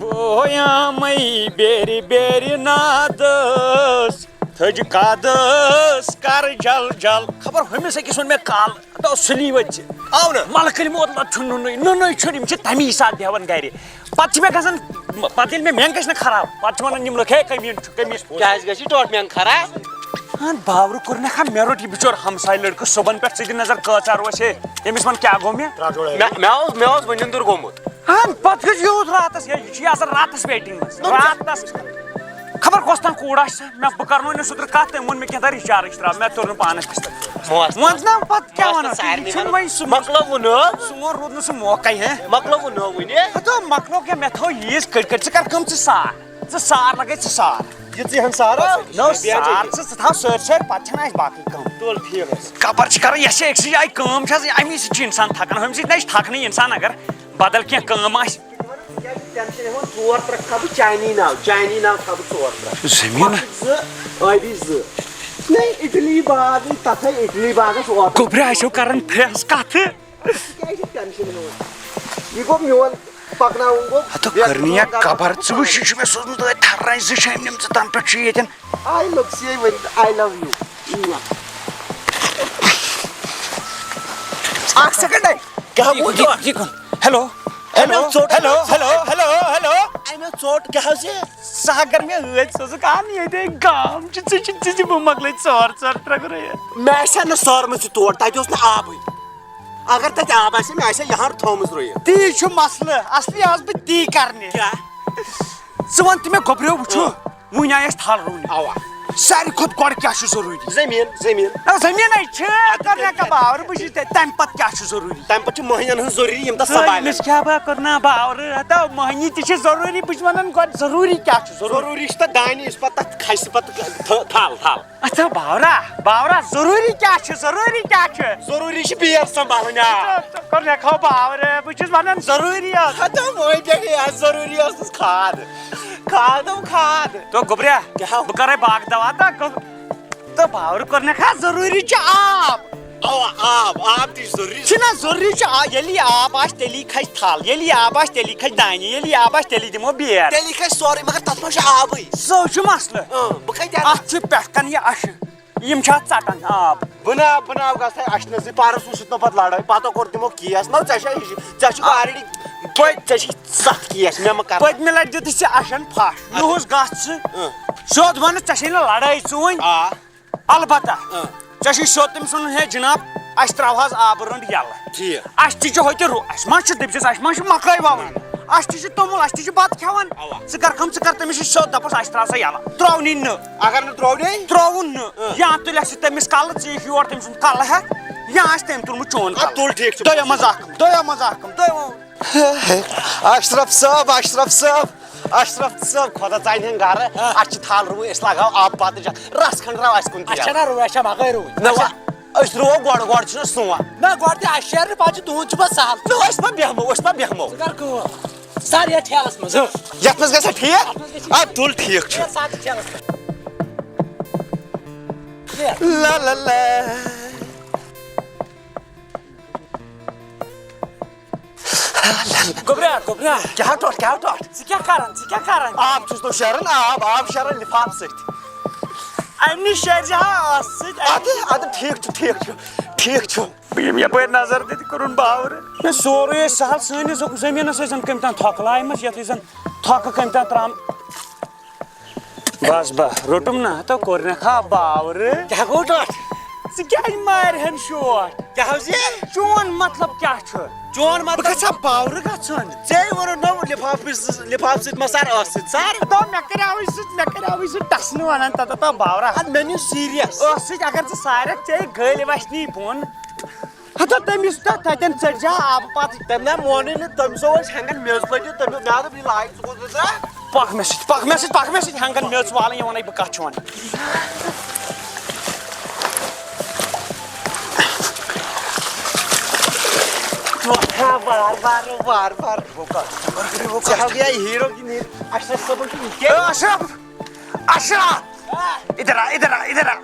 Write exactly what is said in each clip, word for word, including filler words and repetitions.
بویامے بیرِ بیرِ نادس، تھٔج قدس کر جل جل۔ خبر ہُمِس أکِس ووٚن مےٚ کالہٕ، دَپان سُلی وٲتۍ زِ۔ آو نہٕ؟ ملکٕلۍ موت لَت چھُ نُنٕے، نُنٕے چھُنہٕ، یِم چھِ تَمی ساتہٕ بیٚہوان گرِ۔ پَتہٕ چھِ مےٚ گژھان، پَتہٕ ییٚلہِ مےٚ مٮ۪نٛگ گژھِ نہ خراب، پَتہٕ چھِ وَنان یِم لُکھ، "ہے، کٔمیٖن چھُ، کٔمیٖن چھُ۔" کیٛازِ گژھِ ٹوٹھ مٮ۪نٛگ خراب؟ اہن باورٕ کوٚر نہ کانٛہہ، مےٚ روٚٹ یہِ بِچور ہمساے لٔڑکہٕ صُبحن پٮ۪ٹھ، ژٕ دِ نظر کۭژاہ روٚچھ ہے، أمِس وَن کیٛاہ گوٚو مےٚ؟ مےٚ، مےٚ اوس، مےٚ اوس وٕنیُن دوٚر گوٚمُت۔ اہن پَتہٕ کیٛاہ چھُ یوٗت راتَس، ہے، یہِ چھُ یہِ آسان راتَس ویٹِنٛگ منٛز، راتَس۔ خبر کۄس تام کوٗر آسہِ سا، مےٚ، بہٕ کَرناوَے نہٕ سُہ تہٕ کَتھ، تٔمۍ ووٚن مےٚ کینٛہہ تام رِچارٕج ترٛاو، مےٚ توٚر نہٕ پانَس کِس تَتھ۔ وۄنۍ زَن پَتہٕ کیٛاہ وَنو، یہِ چھُنہٕ وۄنۍ سُہ مۄکلووُن نہٕ۔ سون روٗد نہٕ سُہ موقعے، ہے۔ مۄکلووُن نہٕ وٕنہِ۔ ہَتو مۄکلو کیٛاہ، مےٚ تھٲو ییٖژ کٔڑۍ کٔڑۍ، ژٕ کَر کٲم، ژٕ سار۔ ژٕ سار لگے ژٕ سار۔ یہِ ژٕ ہن سارا؟ نو سار ژٕ، ژٕ تھاو سٲرۍ سٲرۍ، پتہٕ چھنہٕ اسہِ باقٕے کٲم۔ تُل ٹھیٖک حظ۔ کپر چھِ کران، یۄس یہِ أکسٕے جایہِ کٲم چھِ آسان، امی سۭتۍ چھِ انسان تھکان، ہُمہِ سۭتۍ نہ چھِ تھکنٕے انسان اگر بدل کینٛہہ کٲم آسہِ۔ ٹینشن ہٮ۪وان، ژور ترٛکھ تھاو بہٕ چانی ناو، چانی ناو تھاو بہٕ ژور ترٛکھ۔ زٔمیٖن؟ پھۄکہٕ زٕ، ٲبی زٕ۔ نہ اٹلی باغٕے، تتھے اٹلی باغس اوترٕ۔ گوٚبرِ آسیو کران پھرٛس کتھٕ۔ ژٕ کیٛازِ چھُکھ ٹینشن ہٮ۪وان؟ یہِ گوٚو میون پکناوُن گوٚو ہتو بیٚیہِ کٔرنی یا کٲم کرُن۔ کبر، ژٕ وٕچھ، یہِ چھُ مےٚ سوٗزمُت أتھۍ تھرنہِ زٕ چھِ أمۍ نِمژٕ تنہٕ پٮ۪ٹھ چھُ ییٚتٮ۪ن۔ I look ژےٚ ؤنِتھ، I love you۔ اکھ سیکنڈ ہے۔ کیٛاہ گوٚو یہِ ژےٚ؟ کُن، یہِ کُن۔ ہیلو، أمۍ ہیلو، ژوٚٹ ہیلو، ہیلو، ہیلو، ہیلو۔ أمۍ ژوٚٹ کیٛاہ حظ یہِ؟ سُہ اگر مےٚ ٲدۍ سوزُکھ اَن ییٚتہِ گام چھُ، ژٕ چھُکھ، ژٕ چھِ بہٕ مۄکلٲے ژور ژور ترٛکھ رٲیِتھ۔ مےٚ آسہِ ہا نہٕ سۄرمٕژ یہِ تور، تَتہِ اوس نہٕ آبٕے۔ اگر تتہِ آب آسہِ، مےٚ آسہِ ہا یہر تھٲومٕژ رُیِتھ۔ تی چھُ مسلہٕ، اصلی آس بہٕ تی کرنہِ۔ کیٛاہ؟ ژٕ وَن تہٕ مےٚ گوٚبریو وٕچھو، اۭں۔ وٕنۍ آیہِ اَسہِ تھل رُونہِ۔ اَوا۔ ساروی کھۄتہٕ گۄڈٕ کیٛاہ چھُ ضروٗری؟ زٔمیٖن، زٔمیٖن۔ نہ، زٔمیٖن ہے چھِ، اَدٕ کَر مےٚ کیٛاہ کیٛاہ باورٕ، بہٕ چھُس تَتہِ، تَمہِ پَتہٕ کیٛاہ چھُ ضروٗری؟ تَمہِ پَتہٕ چھُ مٔہنِوٮ۪ن ہٕنٛز ضروٗری، یِم تَتھ سنبھالن۔ أمِس کیٛاہ بہٕ کَرٕ نا باورٕ، ہتا مٔہنی تہِ چھِ ضروٗری، بہٕ چھُس وَنان گۄڈٕ ضروٗری کیٛاہ چھُ ضروٗری؟ ضروٗری چھُ تَتھ دانہِ، یُس پَتہٕ تَتھ کھسہِ پَتہٕ تھل، تھل۔ اچھا باورا، باورا، ضروٗری کیٛاہ چھُ؟ ضروٗری کیٛاہ چھُ؟ ضروٗری چھُ بیل سنبھالٕنۍ، آ۔ ژٕ، ژٕ کوٚر مےٚ کھو باورٕ، بہٕ چھُس وَنان ضروٗری حظ۔ ہتو وۄنۍ پٮ۪ٹھٕے آسہِ ضروٗری ٲسٕس کھاد۔ کھادم کھاد۔ تو گوٚبریا، کیٛاہ؟ بہٕ کَرَے باغ دوا تہٕ گوٚب-، تہٕ باورٕ کوٚر مےٚ کھا ضروٗری چھُ آب۔ اوا، آب، آب تہِ چھُ ضروٗری۔ چھُنہ ضروٗری چھُ آ-، ییٚلہِ یہِ آب آسہِ، تیٚلی کھسہِ تھل، ییٚلہِ یہِ آب آسہِ، تیٚلی کھسہِ دانہِ، ییٚلہِ یہِ آب آسہِ، تیٚلی دِمو بیٹ۔ تیٚلی کھسہِ سورُے، مگر تَتھ منٛز چھُ آبٕے۔ سُہ چھُ مسلہٕ۔ اۭں، بہٕ کَتہِ اَنہٕ؟ اَتھ چھِ پٮ۪ٹھ کَنہِ یہِ اَشہِ۔ یِم چھِ اَتھ ژَٹان آب۔ بہٕ نہ، بہٕ نہ گژھٕ ہے اَشہِ نَسٕے، پَرُس وُچھُتھ نہٕ پَتہٕ لَڑٲے، پَتہٕ کوٚر تِمو کیس۔ نہ، ژےٚ چھےٚ یہِ، ژےٚ چھُکھ آ۔ already، پٔتۍ، ژےٚ چھِ ستھ کیس، مےٚ مہ کَر۔ پٔتمہِ لَٹہِ دیُتُتھ ژےٚ اَشَن پھَش، اَدٕ۔ یُہُس گژھ ژٕ۔ اۭں۔ سیوٚد وَنہٕ، ژےٚ چھے نہٕ لَڑٲے ژٕوٕنۍ۔ آ۔ البتہ، اۭں۔ ژےٚ چھُے سیوٚد تٔمِس وَنُن، "ہے جِناب، اَسہِ ترٛاو حظ آبہٕ رٔنٛڈ یَلہٕ۔ ٹھیٖک۔ اَسہِ تہِ چھِ ہوٚتہِ رُ-، اَسہِ ما چھُ دٔپزِس، اَسہِ ما چھُ مَکٲے وَوٕنۍ؟ اَسہِ تہِ چھُ توٚمُل، اَسہِ تہِ چھُ بَتہٕ کھٮ۪وان۔" اَوا۔ ژٕ کَر کٲم، ژٕ کَر تٔمِس یہِ سیوٚد، دَپَس، "اَسہِ ترٛاو سا یَلہٕ۔" ترٛاونٕے نہٕ۔ اگر نہٕ ترٛاونَے؟ ترٛاوُن نہٕ۔ اۭں۔ یا تُلٮ۪کھ ژٕ تٔمِس کَلہٕ، ژٕ یِکھ یور تٔمۍ سُنٛد کَلہٕ ہٮ۪تھ، یا آسہِ تٔمۍ تُلمُت چون اَدٕ کَلہٕ۔ تُل ٹھیٖک چھُ۔ دۄیو منٛز اَکھ کٲم، دۄیو منٛز اَکھ کٲم، دۄیو۔ اشرف صٲب، اشرف صٲب، اشرف صٲب، خۄدا ژانہِ ہن گرٕ۔ ہاں۔ اَسہِ چھِ تھل رُوٕنۍ، أسۍ لاگہو آب پتہٕ جا-، رس کھنٛڈ راو اَسہِ کُن تہِ اَسہِ چھَنہ یَلہٕ۔ رُوٕنۍ، اَسہِ چھا مکٲے رُوٕنۍ؟ نہ، اَسہِ چھا-، وۄنۍ، أسۍ رُوو گۄڈٕ، گۄڈٕ چھُنہ سون۔ نہ، گۄڈٕ تہِ اَسہِ شیرنہٕ، پتہٕ چھُ تُہُنٛد چھُ پتہٕ سہل۔ نہ، أسۍ ما بیٚہمو، أسۍ ما بیٚہمو۔ ژٕ کر کٲم، سر یَتھ ٹھیلس منٛز، ہہ۔ یَتھ منٛز گژھِ ٹھیٖک؟ یَتھ منٛز گژھِ آ، ٹھیٖک۔ تُل، ٹھیٖک چھُ۔ یَتھ ساتہٕ ٹھیلس منٛز۔ لا لا لا۔ گوٚبرا، گوٚبرا۔ کیٛاہ ٹوٹھ، کیٛاہ ٹوٹھ؟ ژٕ کیٛاہ کران، ژٕ کیٛاہ کران؟ آب چھُس نہٕ شیران، آب، آب شیران لِفاف سۭتۍ۔ اَمہِ نِش شیرزِ ہا ٲسہٕ سۭتۍ۔ اَدٕ، اَدٕ ٹھیٖک چھُ، ٹھیٖک چھُ، ٹھیٖک چھُ۔ بہٕ یِمہٕ یَپٲرۍ نظر دِتھ کوٚرُن باورٕ۔ ہے، سورُے ٲسۍ سہل، سٲنِس زٔمیٖنَس ٲسۍ زَن کٔمۍ تام تھۄکہٕ لایمَژ، یَتھ ٲسۍ زَن تھۄکہٕ کٔمۍ تام ترٛام-، بس با، روٚٹُم نہ، ہتو کوٚر مےٚ کھا باورٕ۔ کیٛاہ گوٚو ٹوٹھ؟ ژٕ کیٛازِ مارِ ہن شوٹھ؟ کیٛاہ حظ یہِ؟ چون مطلب کیٛاہ چھُ؟ چون مطلب؟ بہٕ گژھا باورٕ گژھُن؟ ژےٚ ووٚنُتھ نہ لِفافہٕ سۭتۍ، لِفافہٕ سۭتۍ ما سر ٲس سۭتۍ سر؟ دوٚپ مےٚ کریاوٕے سُہ، مےٚ کریاوٕے سُہ ٹسنہٕ ونان تتھ دوٚپتو باورا۔ ادٕ مےٚ نِو سیٖریس۔ ٲس سۭتۍ اگر ژٕ سارکھ ژےٚ گٔلۍ وچھنی بۄن۔ ہتا تٔمِس تہٕ تَتٮ۪ن ژٔٹۍ زِ آبہٕ پَتہٕ۔ تٔمۍ نہ مونُے نہٕ، تٔمۍ سو ٲسۍ ہٮ۪نٛگَن میٚژ لٔجِتھ، تٔمۍ دوٚپ، مےٚ دوٚپ، یہِ لاگہِ ژٕ کوٚت ژٕ؟ پَکھ مےٚ سۭتۍ، پَکھ مےٚ سۭتۍ، پَکھ مےٚ سۭتۍ، ہٮ۪نٛگَن میٚژ والٕنۍ، یہِ وَنَے بہٕ کَتھ چھُ وَنان۔ وار، وار، وار، وار۔ ژےٚ ہاو گٔیے ہیٖرو کِنہٕ ہیٖرو؟ اَشرف صٲبُن چھُ یہِ کیٛاہ؟ اے، اَشرف! اشرف! ادھر آ، ادھر آ، ادھر آ۔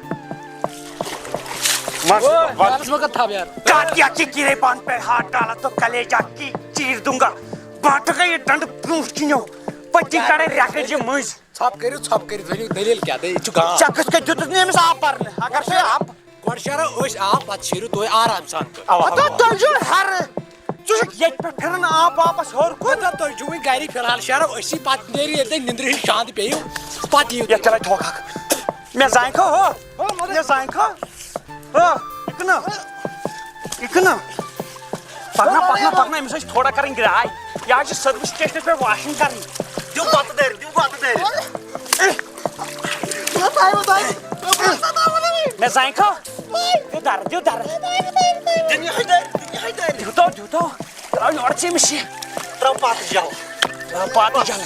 ون، ون۔ یارس مگر تھاو یار۔ کاٹیا کی گریبان پہ ہاتھ ڈالا تو کلیجہ کی چیر دوں گا۔ باٹھ گئی ڈنڈ برونٹھ کنیو۔ پٔتۍ کِنۍ کَڑٕنۍ رٮ۪کٕچہِ مٔنٛزۍ۔ ژھۄپ کٔرِو، ژھۄپ کٔرِتھ ؤنِو دٔلیٖل کیٛاہ؟ دٔلیٖل چھُ گاو۔ ژےٚ کِتھ کٔنۍ دیُتُتھ نہٕ أمِس آب بَرنہٕ؟ اگر ژےٚ آب گۄڈٕ شیرو أسۍ آب، پَتہٕ شیرِو تُہۍ آرام سان۔ اَوا۔ ہَتو تُہۍ چھِو ہَرٕ۔ ژٕ چھُکھ ییٚتہِ پٮ۪ٹھ پھِران آب واپَس ہیوٚر کُن۔ ہَتو تُہۍ چھِو وۄنۍ گَرِ فِلحال شیرو أسی، پَتہٕ نیرِ ییٚلہِ تۄہہِ نِنٛدرِ ہِنٛز شانٛد پیٚیِو، پَتہٕ یِیِو۔ یَتھ چَلے تھوکھ اَکھ۔ مےٚ زانہِ کھا ہو؟ مےٚ زانہِ کھا؟ ہو، یہِ کٕنہٕ؟ یہِ کٕنہٕ؟ پَکنہ، پَکنہ، پَکنہ، أمِس ٲسۍ تھوڑا کَرٕنۍ گرٛاے۔ یہِ حظ چھِ سٔروِس سٹیشنَس پٮ۪ٹھ واشِنٛگ کَرٕنۍ۔ دیُو بَتہٕ دٲرِتھ، دیُو بَتہٕ دٲرِتھ۔ مےٚ زانہِ کھا؟ دیُو دَرٕ، دیُو دَرٕ۔ دِنہِ یِہوٚے دٲرِتھ، دِنہِ یِہوٚے دٲرِتھ۔ دیُتو، دیُتو۔ ترٛاو یورٕ ژٕ أمِس یہِ۔ ترٛاو پَتہٕ جَل۔ ترٛاو پَتہٕ جَل۔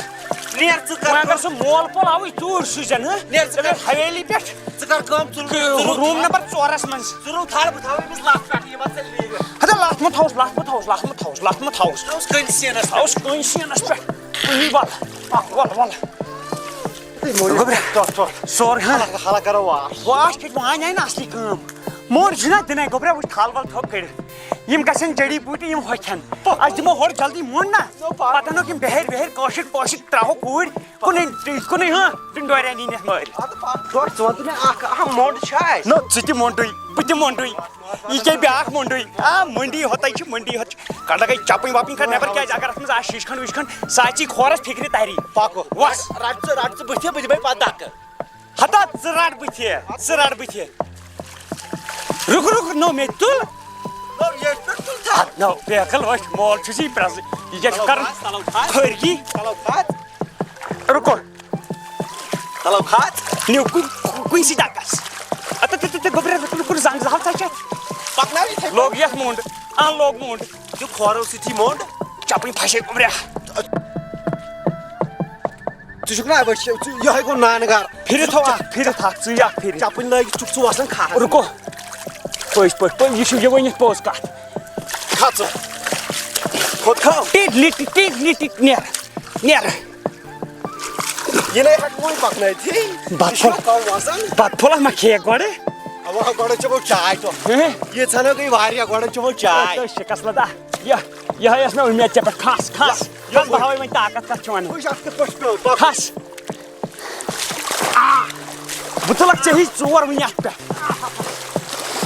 نیر ژٕ کر وۄنۍ اگر کٲم۔ سُہ مول پول آوٕے توٗرۍ سوٗزٮ۪ن، ہہ؟ نیر ژٕ تیٚلہِ کر۔ حویلی پٮ۪ٹھ۔ ژٕ کر کٲم، ژٕ رُو، ژٕ رُو روٗم نمبر ژورَس منٛز۔ ژٕ رُو تھل، بہٕ تھاوٕ أمِس لَتھ پٮ۪ٹھ، یہِ ما ژَلہِ لیٖرِتھ۔ ہَتہٕ لَتھ مہٕ تھاوُس، لَتھ مہٕ تھاوُس، لَتھ مہٕ تھاوُس، لَتھ مہٕ تھاوُس۔ تھاوُس کُنہِ سیٖنَس پٮ۪ٹھ۔ تھاوُس کُنہِ سیٖنَس پٮ۪ٹھ۔ کُنی وَل۔ وَل، وَل۔ ہے، مولوی، گوٚبرا۔ ژۄٹھ، ژۄٹھ۔ سورُے، ہہ؟ حلق، حلق کرو واش۔ واش کھیٚتھ وۄنۍ آیہِ نہٕ اَصلی کٲم۔ مور چھُنہ دِنَے، گوٚبرا، وٕچھ تھل وَل تھوٚپ کٔڑِتھ۔ یِم گژھن جڑی بوٗٹی، یِم ہوٚکھن۔ اَسہِ دِمو ہورٕ جلدی مۄنڈ نہ۔ نو پَکھ۔ پَتہٕ اَنوکھ یِم بِہٲرۍ وِہٲرۍ کٲشِر پٲشِر ترٛاوہوکھ اوٗرۍ۔ کُنُے، کُنُے، ہاں، ڈِنڈورٮ۪ن یی نِتھ مٲرِتھ۔ اَدٕ پَکھ، ژٕ وَن تہٕ مےٚ اَکھ، اَہَم مۄنڈ چھا اَسہِ؟ نہ، ژٕ تہِ مۄنڈُے، بہٕ تہِ مۄنڈُے۔ یہِ کیٛاہ بیٛاکھ مۄنڈُے؟ آ، مٔنڈی ہوتَے چھِ، مٔنڈی ہوت چھِ۔ کَڑَکھ گٔے چَپٕنۍ وَپٕنۍ کَڑ نٮ۪بَر، کیٛازِ اگر اَتھ منٛز آسہِ شیٖشہِ کھنٛڈ ویٖشہِ کھنٛڈ، سُہ اَژِ یہِ کھورَس فِکرِ تَری۔ پَکو۔ وَس۔ رَٹ ژٕ، رَٹ ژٕ بٕتھِ، بہٕ دِمَے پَتہٕ دَکہٕ۔ ہتا، ژٕ رَٹ بٕتھِ، ژٕ رَٹ بٕتھِ۔ رُک، رُک، نو مےٚ تُل۔ نو، ییٚتہِ پٮ۪ٹھ تُل تھَو۔ نو، بیکل وٕچھ، مول چھُس یی پرٛزٕ۔ یہِ کیٛاہ چھُ تَلو کَرُن؟ کھس، تَلو کھس۔ خٲرگی۔ تَلو کھس۔ رُکو۔ تَلو کھس۔ نیو کُنہِ، کُنہِ سۭتۍ ڈَکَس۔ اَتھ، تہٕ، تہٕ، تہٕ، گوٚبرِ، رُک، رُک، رُک، زنٛگ زٕ ہَفتہٕ چھِ۔ پَکناو یِتھَے۔ لوگ یَتھ موٚنٛڈ۔ اَن لوگ موٚنٛڈ۔ ژٕ کھورو سۭتی موٚنٛڈ۔ چَپٕنۍ پھَسے گوٚبرِ۔ ژٕ چھُکھ نا وٕچھ، ژٕ یِہوٚے گوٚو نانہٕ گَر۔ پھِرِتھ تھاو اَکھ، پھِرِتھ اَکھ، ژٕے اَکھ پھِرِتھ۔ چَپٕنۍ لٲگِتھ چھُکھ ژٕ وَسان کھَہَس۔ رُکو۔ پٔزۍ پٲٹھۍ، پٔزۍ، یہِ چھُ، یہِ ؤنِتھ پوٚز کَتھ۔ کھَژ ژٕ۔ کھوٚت کھَو۔ ٹِک لِٹِک، ٹِک لِٹِک، نیر، نیر۔ یہِ نَے ہٮ۪کہٕ وۄنۍ پَکنٲیِتھ۔ بَتہٕ یہِ چھُ پھوٚل، کَم وَزَن۔ بَتہٕ پھوٚلہ ما کھیٚیَکھ گۄڈٕ؟ اَوا، گۄڈٕ چٮ۪مو چاے تہٕ۔ ہہ؟ ییٖژ ہَنا گٔے واریاہ، گۄڈٕ چٮ۪مو چاے۔ تہٕ شِکَس لَدا۔ یہِ، یِہوٚے ٲس مےٚ اُمید ژےٚ پٮ۪ٹھ۔ کھَس، کھَس، یہِ کھَس، بہٕ ہاوَے وۄنۍ طاقت کَتھ چھِ وَنان۔ وٕچھ اَتھ کِتھ پٲٹھۍ چھُ پیوٚمُت، پَکھ۔ کھَس۔ آ، بہٕ تُلَکھ ژےٚ ہِوۍ ژور وٕنہِ اَتھ پٮ۪ٹھ۔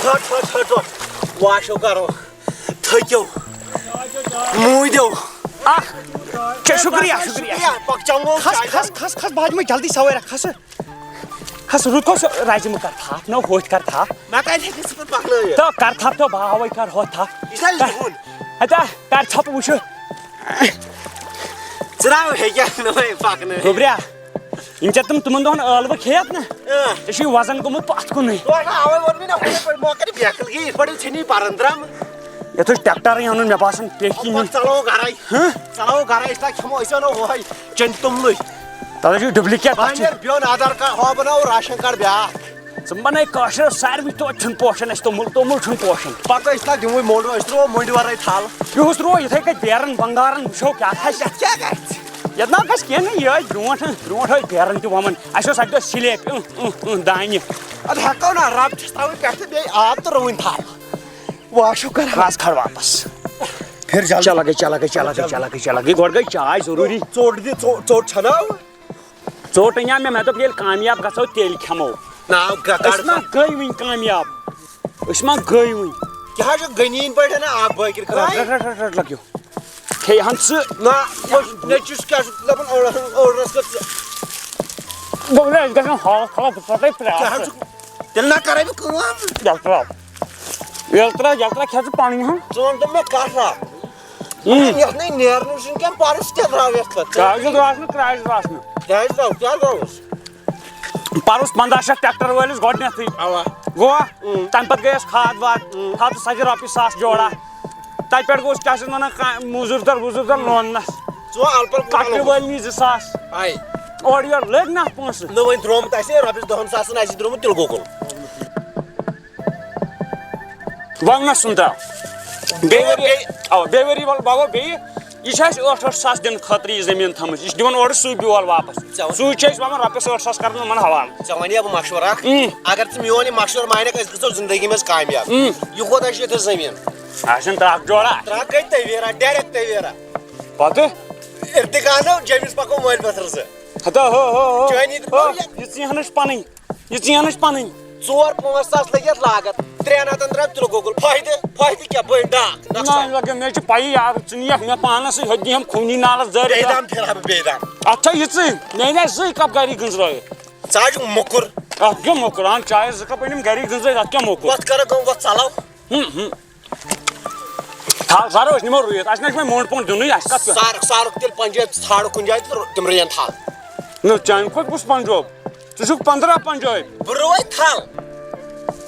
ژھٔٹ، ژھٔٹ، ژھٔٹ، ژھٔٹ۔ واشو کَرو۔ تھٔکِو۔ موٗدِو۔ اَکھ۔ چے، شُکریہ، شُکریہ۔ پَکھ چَمو کھَس، چاے۔ کھَس، کھَس، کھَس، بہٕ حظ دِمَے جلدی سَوٲرۍ اَکھ، کھَس۔ کھس، رُکو سا، رَزِ مہٕ کر تھپھ، نہ ہوٚتھۍ کر تھپھ۔ مےٚ کَتہِ ہیٚکہِ ژٕ پَتہٕ پَکنٲوِتھ؟ تہٕ کر تھپھ تہٕ بہٕ ہاوَے کر ہوٚتھ تھپھ۔ یہِ چھا لیٚہُن؟ ہتا، کر تھپھ وٕچھو۔ ژٕ راو ہیٚکیٛاہ نہٕ وۄنۍ پَکنٲوِتھ؟ گوٚبریا، یِم ژےٚ تِم تِمَن دۄہَن ٲلوٕ کھیٚیَتھ نہ، اۭں۔ ژےٚ چھُے وَزَن گوٚمُت پَتھ کُنٕے۔ تورٕ ہا اَوَے ووٚن مےٚ نہ، ہُتھٕے پٲٹھۍ مۄکَر بیکٕل گٔے، یِتھ پٲٹھۍ ژھٕنی پَرَن درٛم۔ یَتھ اوس ٹریکٹرٕے اَنُن، مےٚ باسان پیٚٹھۍ کِنۍ نیُن۔ پَتہٕ ژَلو گَرَے۔ ہہ؟ ژَلو گَرَے، أسۍ تہِ کھٮ۪مو، أسۍ اَنو ہُہَے چنٛدِ توٚملٕے۔ تَتھ حظ چھُ ڈُپلِکیٹ، تَتھ بہٕ چھُ اَنہٕ بیوٚن آدھار کارڈ، ہُہ بَناوو راشن کارڈ بیٛاکھ۔ ژٕ بَنٲے کٲشرٮ۪و ساروٕے توتہِ چھُنہٕ پوشان اَسہِ توٚمُل، توٚمُل چھُنہٕ پوشان۔ پَتہٕ أسۍ تَتھ دِموٕے موٚنٛڈ، أسۍ ترٛاوو مۄنٛڈِ وَرٲے تھل۔ یُہُس ترٛوو یِتھَے کٔنۍ بیرَن بَنٛگارَن، وٕچھو کیٛاہ کھَسہِ۔ یَتھ کیٛاہ گژھِ؟ یَتھ نہ گژھِ کینٛہہ نہٕ، یہِ ٲسۍ برٛونٛٹھ، برٛونٛٹھ ٲسۍ بیرَن تہِ وَوان۔ اَسہِ اوس اَکہِ دۄہ سِلیپ، اۭں، اۭں، اۭں، دانہِ۔ اَدٕ ہٮ۪کو نہ، رَب چھُس ترٛاوٕنۍ پٮ۪ٹھٕ بیٚیہِ آب تہٕ رُوٕنۍ تھل۔ واشو کر۔ بس کھڑ واپس۔ پھر جلدی۔ چلو گٔے، چلو گٔے، چلو گٔے، چلو گٔے، چلو گٔے۔ گۄڈٕ گٔے چاے ضروٗری۔ ژوٚٹ دِ، ژوٚٹ، ژوٚٹ چھنا؟ ژوٚٹ أنیٛا مےٚ، مےٚ دوٚپ ییٚلہِ کامیاب گژھو تیٚلہِ کھٮ۪مو۔ ناو کر، أسۍ ما گٔے وٕنہِ کامیاب؟ أسۍ ما گٔے وٕنہِ؟ کیٛاہ حظ چھُ غنیٖن پٲٹھۍ اَنان اکھ بٲکِر رٹ، خرٛاے؟ رٹ، رٹ، رٹ، رٹ، لگیو۔ کھیٚیہِ ہن ژٕ۔ نہ، وۄنۍ نیٚچوِس کیٛاہ چھُ دَپان، ٲڑ-، ٲڑرَس کٔر ژٕ۔ دوٚپمَے أسۍ گژھو ہال خراب، بہٕ ژَٹَے پرٛاس۔ کیٛاہ حظ چھُ؟ تیٚلہِ نہ کَرَے بہٕ کٲم۔ یَلہٕ ترٛاو۔ یَلہٕ ترٛاو، یَلہٕ ترٛاو، کھےٚ ژٕ پَنٕنۍ ہن۔ ژٕ وَن تہٕ مےٚ کَتھ اَکھ۔ اۭں۔ یَتھ نَے نیرنُے چھُنہٕ کینٛہہ، پَرُس کیٛاہ درٛاو یَتھ پٮ۪ٹھ؟ کیٛازِ درٛاس نہٕ، کیٛازِ درٛاس نہٕ؟ کیٛازِ درٛاو، کیٛازِ درٛاوُس؟ پَرُس پنٛداہ شیٚتھ ٹریکٹر وٲلِس گۄڈٕنٮ۪تھٕے۔ اَوا۔ گوٚوا؟ اۭں۔ تَمہِ پَتہٕ گٔیَس کھاد واد، اۭں۔ ہَتھ تہٕ ژَتجی رۄپیہِ ساس جوڑا۔ تَتہِ پٮ۪ٹھ گوٚوُس کیٛاہ چھِ اَتھ وَنان، کا-، موٚزوٗر دَر ووٚزوٗر دَر لوننَس۔ ژٕ وَن اَلہٕ پَلہٕ کوٗتاہ کَٹرِ لوٚگُس؟ وٲلۍ نی زٕ ساس۔ ہاے۔ اورٕ یورٕ لٔگۍ نہ پونٛسہٕ۔ نہٕ وۄنۍ درٛامُت آسہِ ہے رۄپیَس دَہَن ساسَن آسہِ درٛامُت تِلہٕ گۄگُل۔ وَنٛگنَس سُنٛد درٛاو۔ بیٚیہِ ؤری، بیٚیہِ اَوا، بیٚیہِ ؤری وَل-، وَوو بیٚیہِ۔ یہِ چھِ اَسہِ ٲٹھ ٲٹھ ساس دِنہٕ خٲطرٕ یہِ زٔمیٖن تھٲمٕژ۔ یہِ چھِ دِوان اورٕ سُے بیول واپَس۔ ژےٚ وَن- سُے چھِ أسۍ وَوان، رۄپیَس ٲٹھ ساس کَران یِمَن حوالہٕ۔ ژےٚ وَنہٕ یا بہٕ مَشوَرٕ اَکھ۔ اۭں۔ اگر ژٕ میون یہِ مَشوَرٕ مانَکھ، أسۍ گژھو زِندگی منٛز کامیاب۔ اۭں۔ یہِ کوتاہ چھُ ییٚتہِ زٔمیٖن؟ آسن ترٛکھ جوڑا۔ ترٛکھ گٔے تَویرا، ڈایریکٹ تَویرا۔ پَتہٕ؟ ارتقا نو جیمِس پکو مٲلۍ پتھر زٕ۔ ہتا ہو ہو ہو۔ چٲنی تہِ ہو، پوٚر یا؟ یہِ ژیٖنٛہنٕچ پنٕنۍ، یہِ ژیٖنٛہنٕچ پنٕنۍ۔ ژور پانٛژھ ساس لٔگۍ یَتھ لاگت، ترٛٮ۪ن ہَتَن درٛاو تِلہٕ گۄگُل۔ فٲیدٕ؟ فٲیدٕ کیٛاہ؟ بٔلۍ ڈاکھ، نۄقصان۔ نہ، لگے، مےٚ چھِ پَیی یارٕ، ژٕ نِیَکھ مےٚ پانَس سۭتۍ، ہُتہِ دِیٖہَم خوٗنی نالَس زٲرِتھ۔ بیٚیہِ دام پھِرٕ ہا بہٕ، بیٚیہِ دام۔ اَتھ چھا یِژٕے؟ مےٚ اَنے زٕے کَپ گَرِکۍ گٔنٛزرٲوِتھ۔ ژٕ حظ چھُکھ موٚکُر۔ اَتھ کیٛاہ موٚکُر؟ اَہَن چایَس زٕ کَپ أنِم گَرِکۍ گٔنٛزرٲوِتھ، اَتھ کیٛاہ موٚکُر؟ وَتھ کَرو کٲم، وَتھ ژَلو۔ ہُم، ہُم۔ تھل سارو أسۍ نِمو رُیِتھ، اَسہِ نہ چھُ وۄنۍ موٚنٛڈ پوٚنٛڈ دیُنٕے، اَسہِ کَتھ پٮ۪ٹھ؟ سارُک، سارُک تیٚلہِ پنجٲبۍ ژھانٛڈو کُنہِ جایہِ تہٕ تِم رُیَن تھل۔ نہ، چانہِ کھۄتہٕ کُس پنجاب؟ ژٕ چھُکھ پنٛداہ پنجٲبۍ۔ بہٕ رُوَے تھل۔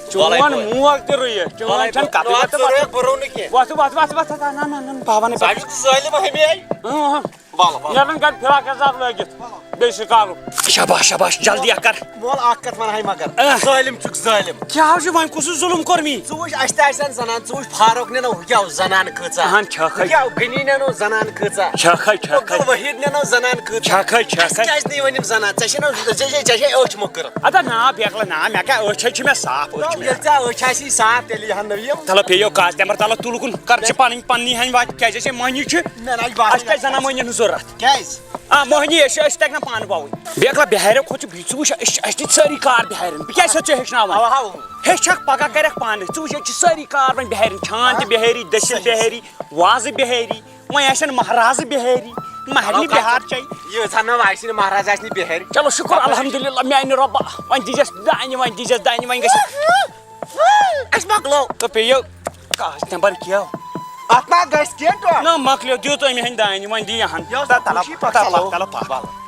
چون وَلَے بہٕ۔ موج تہِ رُیہِ، چون وَلَے چھَنہٕ بہٕ۔ کَتھٕے نہ، پَتہٕ ژٕ رُوَکھ، بہٕ رُوٕ نہٕ کینٛہہ۔ وۄتھ، وۄتھ، وَتھ، وَتھ، وَتھ، نہ، نہ، نہ، بابا نہٕ ژٕ چھُکھ ظٲلِم ہَمے۔ اۭں، اۭں۔ وَلہٕ، وَلہٕ۔ نیرَن گَرِ فِراک یَزار لٲگِتھ، بیٚیہِ شِکارُک۔ شاباش، شاباش، جلدی ہا کر۔ مول اَکھ کَتھ وَنہٕ ہَے مگر، اہ۔ ظٲلِم چھُکھ ظٲلِم۔ کیٛاہ حظ چھُ وۄنۍ کُس ظُلُم کوٚر مےٚ؟ ژٕ وٕچھ، اَسہِ تہِ آسہِ ہَن زَنان، ژٕ وٕچھ فاروق نِنو ہُہ کیٛاہ اوس زَنان کۭژاہ۔ اَہَن چھَکھ ہَے۔ ہُہ کیٛاہ اوس غنی نِنو زَنان کۭژاہ۔ چھَکھ ہَے، چھَکھ ہَے۔ عبدالوحید نِنو زَنان کۭژاہ۔ چھَکھ ہَے، چھَکھ اَسہِ ہَے۔ کیٛازِ نہٕ یِوان یِم زَنان؟ ژےٚ چھِنہ، ژےٚ چھے، ژےٚ چھے أچھ مۄکٕر۔ اَدٕ نا بیکلا نا، مےٚ کیٛاہ أچھ ہَے چھِ مےٚ صاف أچھ نہ، چھِ مےٚ۔ ییٚلہِ ژےٚ أچھ آسی صاف تیٚلہِ یِہَن نہٕ یِم۔ تَلہٕ پیٚیو کاز تَمہِ تَلہٕ تُلہٕ کُن کر ژٕ پَنٕنۍ پَننی ہَنہِ وَتہِ کیٛازِ اَسہِ مۄہنی چھِ۔ مےٚ نہ حظ باسان اَسہِ کیٛازِ زَنان مۄہنی ہٕنٛز ضوٚرَتھ؟ کیٛازِ؟ آ، مۄہنی، أسۍ چھِ، أسۍ تَگہِ نہ پانہٕ باوٕنۍ۔ بیکلا بِہارٮ۪و کھۄتہٕ چھُ، ژٕ وٕچھ، أسۍ چھِ، اَسہِ چھِ سٲری کار بِہارٮ۪ن۔ بہٕ کیٛازِ چھُسو ژےٚ ہیٚچھناوان؟ اَوا، ہاو۔ ہیٚچھکھ پَگاہ کَرٮ۪کھ پانہٕ۔ ژٕ وٕچھ، ییٚتہِ چھِ سٲری کار وۄنۍ بِہارٮ۪ن۔ چھان تہِ ہاں۔ بِہٲری، دٔچھِنۍ صحیح۔ بِہٲری، وازٕ بِہٲری۔ وۄنۍ آسن مہرازٕ بِہٲری، مہرنہِ علاوٕ بِہار کَتھ؟ چاے۔ ییٖژاہ نہ آسہِ نہٕ مہراز آسہِ نہٕ بِہٲرۍ۔ چلو شُکُر الحمدللہ، میٛانہِ رۄبہ۔ وۄنۍ دیٖزٮ۪س دانہِ، وۄنۍ دیٖزٮ۪س دانہِ، وۄنۍ گژھِ۔ اَسہِ مۄکلو۔ تہٕ پیٚیو کاس نمبر کیٛاہ؟ اَتھ نہ گژھِ کینٛہہ ٹۄپھ۔ نہ، مۄکلیو، دیُت أمۍ ہَنہِ دانہِ، وۄنۍ دِ یہِ ہَن۔ یہِ اوس تَلہٕ، خوشی پَتہٕ تَلہٕ، صلاح۔ تَلہٕ، پَتہٕ۔